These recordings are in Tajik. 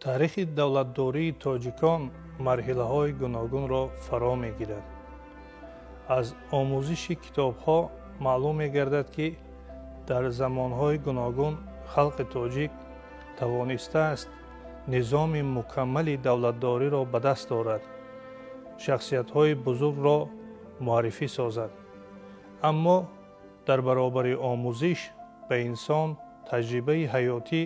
Таърихи давлатдории тоҷикон марҳилаҳои гуногунро фаро мегирад. Аз омӯзиши китобҳо маълум мегардад, ки дар замонҳои гуногун халқи тоҷик тавонистааст низоми мукаммали давлатдориро ба даст орад, шахсиятҳои бузургро муаррифӣ созад. Аммо дар баробари омӯзиш ба инсон таҷрибаи ҳаётӣ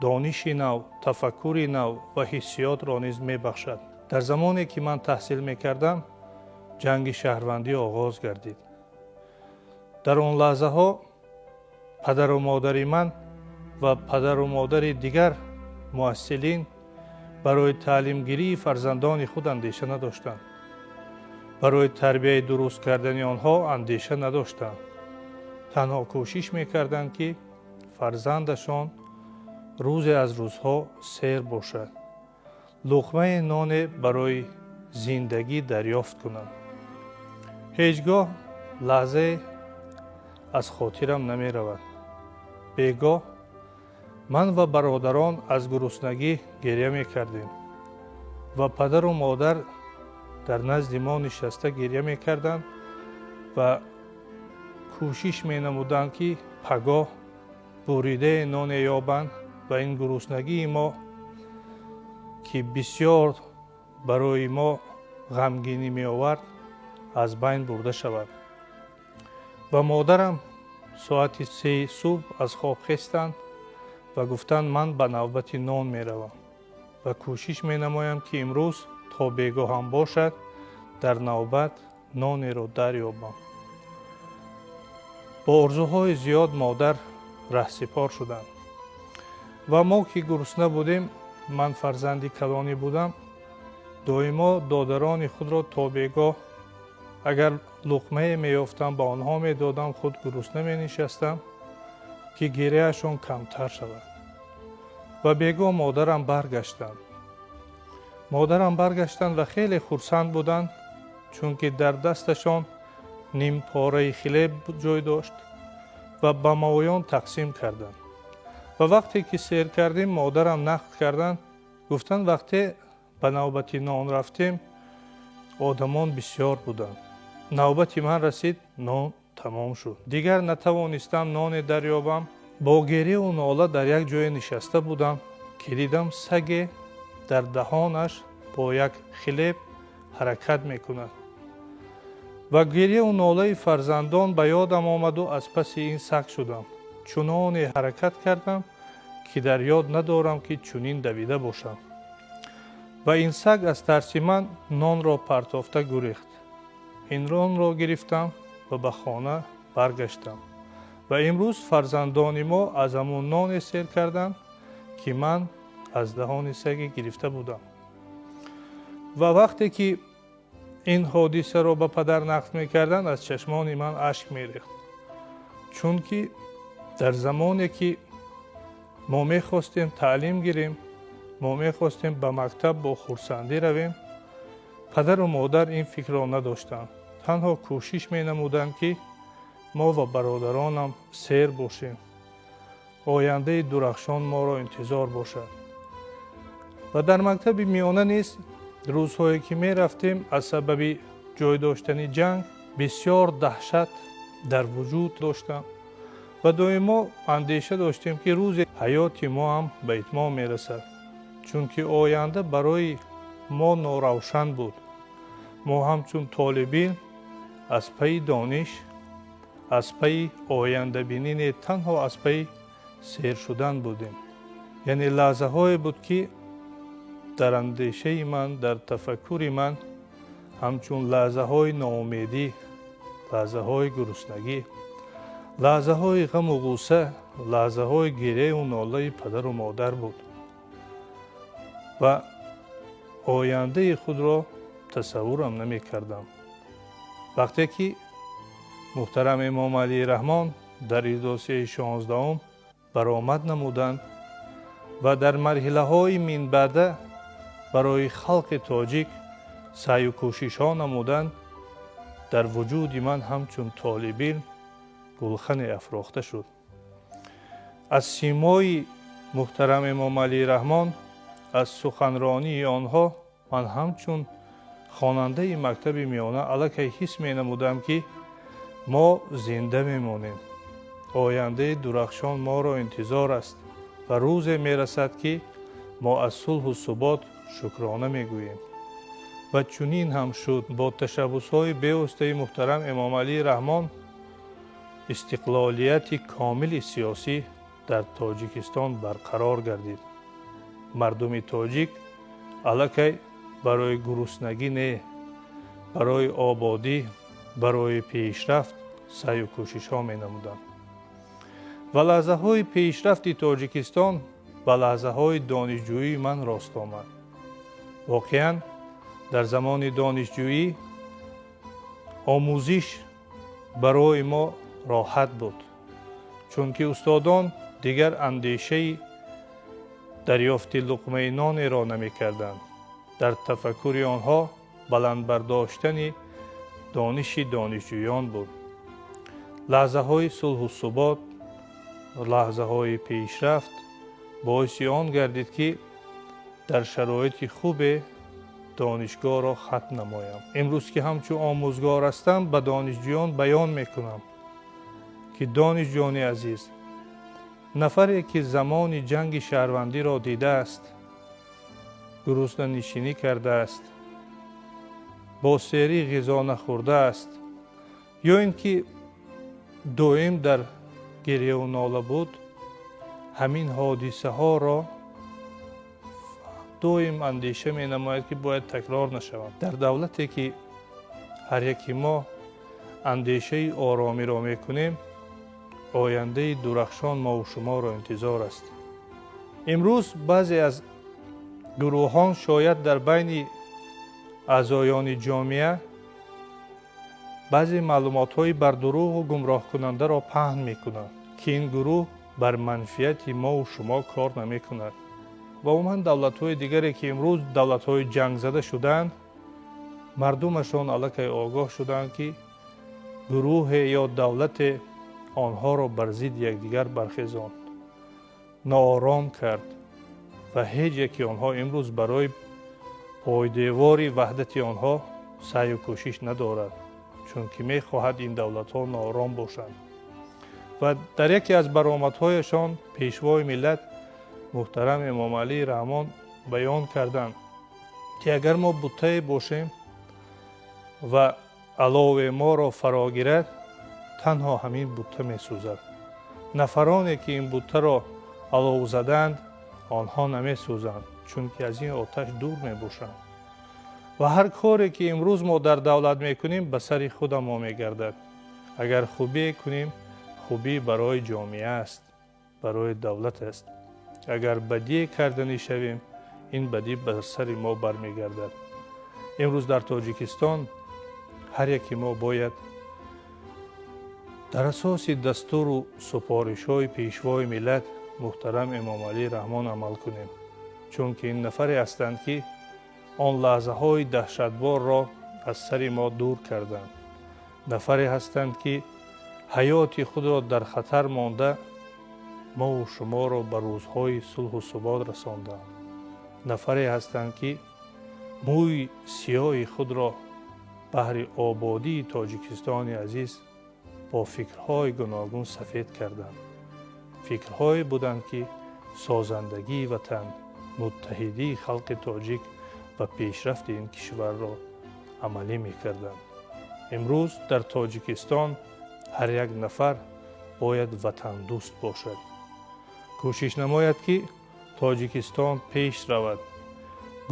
дониши нав, тафаккури нав ва ҳиссиётро низ мебахшад. Дар замоне ки ман таҳсил мекардам, ҷанги шаҳрвандӣ оғоз гардид. Дар он лаҳзаҳо падару модари ман ва падару модари дигар муҳассилин барои таълимгирии фарзандони худ андеша надоштанд, барои тарбияи дуруст кардани онҳо андеша надоштанд. Танҳо кӯшиш мекарданд, ки фарзандашон рӯзе аз рӯзҳо сер бошад, луқмаи ноне барои зиндагӣ дарёфт кунанд. Ҳеҷ гоҳ лаҳзае аз хотирам намеравад. Бегоҳ ман ва бародарон аз гуруснагӣ гиря мекардем ва падару модар дар назди мо нишаста гиря мекарданд ва кӯшиш менамуданд, ки пагоҳ буридае ноне ёбанд ва ин гуруснагии мо, ки бисёр барои мо ғамгинӣ меовард, аз байн бурда шавад. Ва модарам соати 3-и субҳ аз хоб хестанд ва гуфтанд: «Ман ба навбати нон меравам ва кӯшиш менамоям, ки имрӯз то бегоҳам бошад, дар навбат нонеро дарёбам». Бо орзуҳои зиёд модар раҳсипор шуданд ва мо, ки гурусна будем, ман фарзанди калонӣ будам, доимо додарони худро то бегоҳ агар луқмае меёфтам, ба онҳо медодам, худ гурусна менишастам, ки гиряашон камтар шавад. Ва бегоҳ модарам баргаштанд. Модарам баргаштанд ва хеле хурсанд буданд, чунки дар дасташон нимпораи хлеб ҷой дошт ва ба моён тақсим карданд. Ва вақте ки сер кардем, модарам нақл карданд, гуфтанд: «Вақте ба навбати нон рафтем, одамон бисёр буданд. Навбати ман расид, нон тамом шуд, дигар натавонистам ноне дарёбам. Бо гиряву нола дар як ҷое нишаста будам, ки дидам, саге дар даҳонаш бо як хлеб ҳаракат мекунад ва гиряву нолаи фарзандон ба ёдам омаду аз паси ин саг шудам. Чуноне ҳаракат кардам, ки дар ёд надорам, ки чунин давида бошам. Ва ин саг аз тарси ман нонро партофта гурехт. Ин нонро гирифтам ва ба хона баргаштам ва имрӯз фарзандони мо аз ҳамун ноне сер карданд, ки ман аз даҳони саге гирифта будам». Ва вақте ки ин ҳодисаро ба падар нақл мекарданд, аз чашмони ман ашк мерехт, чунки дар замоне ки мо мехостем таълим гирем, мо мехостем ба мактаб бо хурсандӣ равем, падару модар ин фикрро надоштанд. Танҳо кӯшиш менамуданд, ки мо ва бародаронам сер бошем, ояндаи дурахшон моро интизор бошад. Ва дар мактаби миёна низ рӯзҳое ки мерафтем, аз сабаби ҷой доштани ҷанг бисёр даҳшат дар вуҷуд доштам ва доимо андеша доштем, ки рӯзе ҳаёти мо ҳам ба итмом мерасад, чунки оянда барои мо норавшан буд. Мо ҳамчун толибилм аз пайи дониш, аз пайи ояндабинӣ не, танҳо аз пайи сер шудан будем. Яъне лаҳзаҳое буд, ки дар андешаи ман, дар тафаккури ман ҳамчун лаҳзаҳои ноумедӣ, лаҳзаҳои гуруснагӣ, лаҳзаҳои ғаму ғусса, лаҳзаҳои гиряю нолаи падару модар буд ва ояндаи худро тасаввурам намекардам. Вақте ки муҳтарам Эмомалӣ Раҳмон дар иҷлосияи 16-ум баромад намуданд ва дар марҳилаҳои минбаъда барои халқи тоҷик саъю кӯшишҳо намуданд, дар вуҷуди ман ҳамчун толибилм гулхане афрохта шуд. Аз симои муҳтарам Эмомалӣ Раҳмон Аз суханронии онҳо ман ҳамчун хонандаи мактаби миёна аллакай ҳис менамудам, ки мо зинда мемонем, ояндаи дурахшон моро интизор аст ва рӯзе мерасад, ки мо аз сулҳу субот шукрона мегӯем. Ва чунин ҳам шуд. Бо ташаббусҳои бевоситаи муҳтарам Эмомалӣ Раҳмон истиқлолияти комили сиёсӣ дар Тоҷикистон барқарор гардид. Мардуми тоҷик аллакай барои гуруснагӣ не, барои ободӣ, барои пешрафт саъю кӯшишҳо менамуданд. Ва лаҳзаҳои пешрафти Тоҷикистон ба лаҳзаҳои донишҷӯии ман рост омад. Воқеан, дар замони донишҷӯӣ омӯзиш барои мо роҳат буд, чунки устодон дигар андешаи дарёфти луқмаи нонеро намекарданд. Дар тафаккури онҳо баланд бардоштани дониши донишҷӯён буд. Лаҳзаҳои сулҳу субот, лаҳзаҳои пешрафт боиси он гардид, ки дар шароити хубе донишгоҳро хатм намоям. Имрӯз, ки ҳамчун омӯзгор ҳастам, ба донишҷӯён баён мекунам, ки донишҷӯёни азиз, нафаре ки замони ҷанги шаҳрвандиро дидааст, гуруснанишинӣ кардааст, бо серӣ ғизо нахӯрдааст ё ин ки доим дар гиряву нола буд, ҳамин ҳодисаҳоро доим андеша менамояд, ки бояд такрор нашаванд. Дар давлате, ки ҳар яки мо андешаи оромиро мекунем, ояндаи дурахшон мову шуморо интизор аст. Имрӯз баъзе аз гурӯҳон шояд дар байни аъзоёни ҷомеа баъзе маълумотҳои бардурӯғу гумроҳкунандаро паҳн мекунанд, ки ин гурӯҳ бар манфиати мову шумо кор намекунад. Ва умуман, давлатҳои дигаре, ки имрӯз давлатҳои ҷангзада шудаанд, мардумашон аллакай огоҳ шудаанд, ки гурӯҳе ё давлате онҳоро бар зидди якдигар бархезонд, ноором кард ва ҳеҷ яке онҳо имрӯз барои пойдевори ваҳдати онҳо саъю кӯшиш надорад, чунки мехоҳад ин давлатҳо ноором бошанд. Ва дар яке аз баромадҳояшон Пешвои миллат муҳтарам Эмомалӣ Раҳмон баён карданд, ки агар мо буттае бошем ва алове моро фаро гирад, танҳо ҳамин бутта месӯзад. Нафароне, ки ин буттаро алов заданд, онҳо намесӯзанд, чунки аз ин оташ дур мебошанд. Ва ҳар коре, ки имрӯз мо дар давлат мекунем, ба сари худамо мегардад. Агар хубие кунем, хубӣ барои ҷомеа аст, барои давлат аст. Агар бадие карданӣ шавем, ин бадӣ бар сари мо бармегардад. Имрӯз дар Тоҷикистон ҳар яке мо бояд дар асоси дастуру супоришҳои Пешвои миллат муҳтарам Эмомалӣ Раҳмон амал кунем, чунки ин нафаре ҳастанд, ки он лаҳзаҳои даҳшатборро аз сари мо дур карданд, нафаре ҳастанд, ки ҳаёти худро дар хатар монда, мову шуморо ба рӯзҳои сулҳу субот расонданд, нафаре ҳастанд, ки мӯи сиёҳи худро баҳри ободии Тоҷикистони азиз бо фикрҳои гуногун сафед карданд. Фикрҳое буданд, ки созандагии ватан, муттаҳидии халқи тоҷик ва пешрафти ин кишварро амалӣ мекарданд. Имрӯз дар Тоҷикистон ҳар як нафар бояд ватандӯст бошад, кӯшиш намояд, ки Тоҷикистон пеш равад,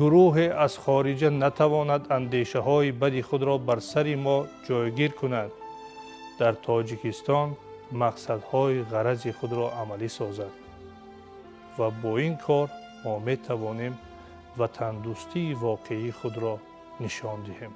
гурӯҳе аз хориҷа натавонад андешаҳои бади худро бар сари мо ҷойгир кунад, дар Тоҷикистон мақсадҳои ғарази худро амалӣ созад. Ва бо ин кор мо метавонем ватандӯстии воқеии худро нишон диҳем.